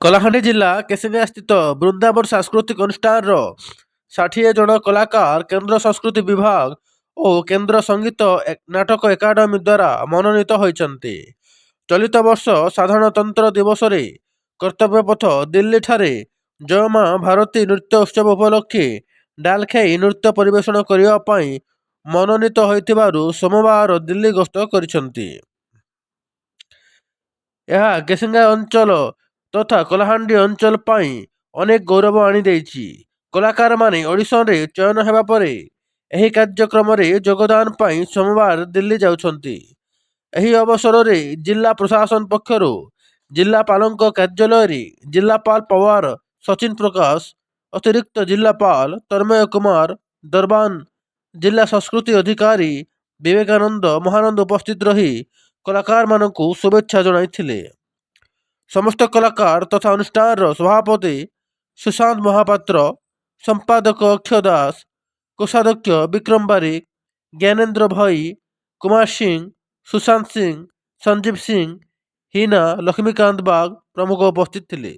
କଳାହାଣ୍ଡି ଜିଲ୍ଲା କେସିଙ୍ଗା ସ୍ଥିତ ବୃନ୍ଦାବନ ସାଂସ୍କୃତିକ ଅନୁଷ୍ଠାନର 60 ଜଣ କଳାକାର କେନ୍ଦ୍ର ସଂସ୍କୃତି ବିଭାଗ ଓ କେନ୍ଦ୍ର ସଙ୍ଗୀତ ନାଟକ ଏକାଡେମୀ ଦ୍ୱାରା ମନୋନୀତ ହୋଇଛନ୍ତି। ଚଳିତ ବର୍ଷ ସାଧାରଣତନ୍ତ୍ର ଦିବସରେ କର୍ତ୍ତବ୍ୟପଥ ଦିଲ୍ଲୀଠାରେ ଜୟ ମା ଭାରତୀ ନୃତ୍ୟ ଉତ୍ସବ ଉପଲକ୍ଷେ ଡାଲଖାଇ ନୃତ୍ୟ ପରିବେଷଣ କରିବା ପାଇଁ ମନୋନୀତ ହୋଇଥିବାରୁ ସୋମବାର ଦିଲ୍ଲୀ ଗସ୍ତ କରିଛନ୍ତି। ଏହା କେସିଙ୍ଗା ଅଞ୍ଚଳ ତଥା କଳାହାଣ୍ଡି ଅଞ୍ଚଳ ପାଇଁ ଅନେକ ଗୌରବ ଆଣିଦେଇଛି। କଳାକାରମାନେ ଅଡିସନରେ ଚୟନ ହେବା ପରେ ଏହି କାର୍ଯ୍ୟକ୍ରମରେ ଯୋଗଦାନ ପାଇଁ ସୋମବାର ଦିଲ୍ଲୀ ଯାଉଛନ୍ତି। ଏହି ଅବସରରେ ଜିଲ୍ଲା ପ୍ରଶାସନ ପକ୍ଷରୁ ଜିଲ୍ଲାପାଳଙ୍କ କାର୍ଯ୍ୟାଳୟରେ ଜିଲ୍ଲାପାଳ ପାୱାର ସଚିନ ପ୍ରକାଶ, ଅତିରିକ୍ତ ଜିଲ୍ଲାପାଳ ତନ୍ମୟ କୁମାର ଦରବାନ, ଜିଲ୍ଲା ସଂସ୍କୃତି ଅଧିକାରୀ ବିବେକାନନ୍ଦ ମହାନନ୍ଦ ଉପସ୍ଥିତ ରହି କଳାକାରମାନଙ୍କୁ ଶୁଭେଚ୍ଛା ଜଣାଇଥିଲେ। ସମସ୍ତ କଳାକାର ତଥା ଅନୁଷ୍ଠାନର ସଭାପତି ସୁଶାନ୍ତ ମହାପାତ୍ର, ସମ୍ପାଦକ ଅକ୍ଷୟ ଦାସ, କୋଷାଧ୍ୟକ୍ଷ ବିକ୍ରମ ବାରିକ, ଜ୍ଞାନେନ୍ଦ୍ର ଭଇ, କୁମାର ସିଂ, ସୁଶାନ୍ତ ସିଂ, ସଞ୍ଜୀବ ସିଂ, ହିନା, ଲକ୍ଷ୍ମୀକାନ୍ତ ବାଗ ପ୍ରମୁଖ ଉପସ୍ଥିତ ଥିଲେ।